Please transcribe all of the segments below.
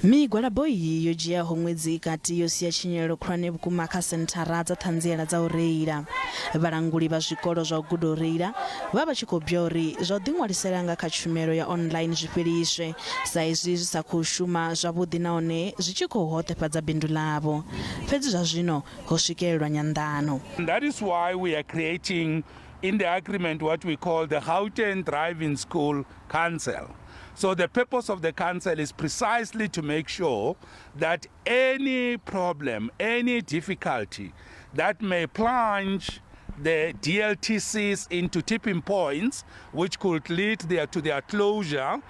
Migwalabo iyi yo dzhiaho ṅwedzi i kati yo sia tshinyalelo khulwane vhukuma kha senthara dza ṱhanziela dza u reila. Vhalanguli vha zwikolo zwa u guda u reila vha vha tshi khou bwa uri zwa u ḓiṅwalisela nga kha tshumelo ya online zwi fheliswe sa izwi zwi sa khou shuma zwavhuḓi nahone zwi tshi khou hoṱefhadza bindu ḽavho. Fhedzi zwa zwino ho swikelelwa nyanḓano. That is why we are creating in the agreement what we call the Gauteng Driving School Council. So the purpose of the council is precisely to make sure that any problem, any difficulty that may plunge the DLTCs into tipping points, which could lead to their closure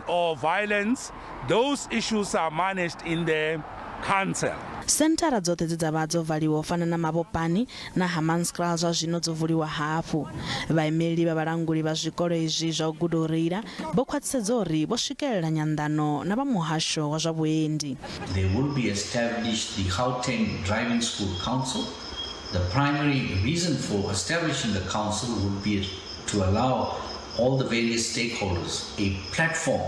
or violence, those issues are managed in the council. Senthara dzoṱhe dze dza vha dzo valiwa u fana na Mabopani na Hammanskraal zwa zwino dzo vuliwa hafhu. Vhaimeleli vha vhalanguli vha zwikolo izwi zwa u guda u reila vho khwaṱhisedza uri vho swikelela nyanḓano na vha muhasho wa zwa vhuendi. There will be established the Gauteng Driving School Council. The primary reason for establishing the council would be to allow all the various stakeholders a platform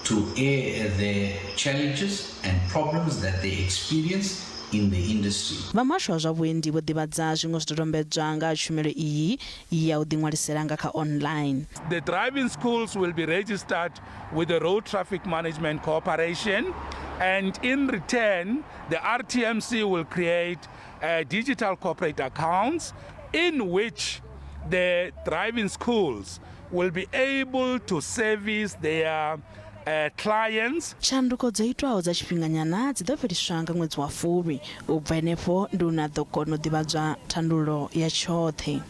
to air their challenges and problems that they experience in the industry. Vha muhasho wa zwa vhuendi vho ḓivhadza zwiṅwe zwidodombedzwa nga ha tshumelo iyi ya u ḓiṅwalisela nga kha online. The driving schools will be registered with the Road Traffic Management Corporation, and in return, the RTMC will create digital corporate accounts in which the driving schools will be able to service their clients. Tshanduko dzo itwaho dza tshifhinganyana dzi ḓo fheliswa nga ṅwedzi wa Fulwi. U bva henefho ndi hune ha ḓo kona u ḓivhadzwa thandululo ya tshoṱhe.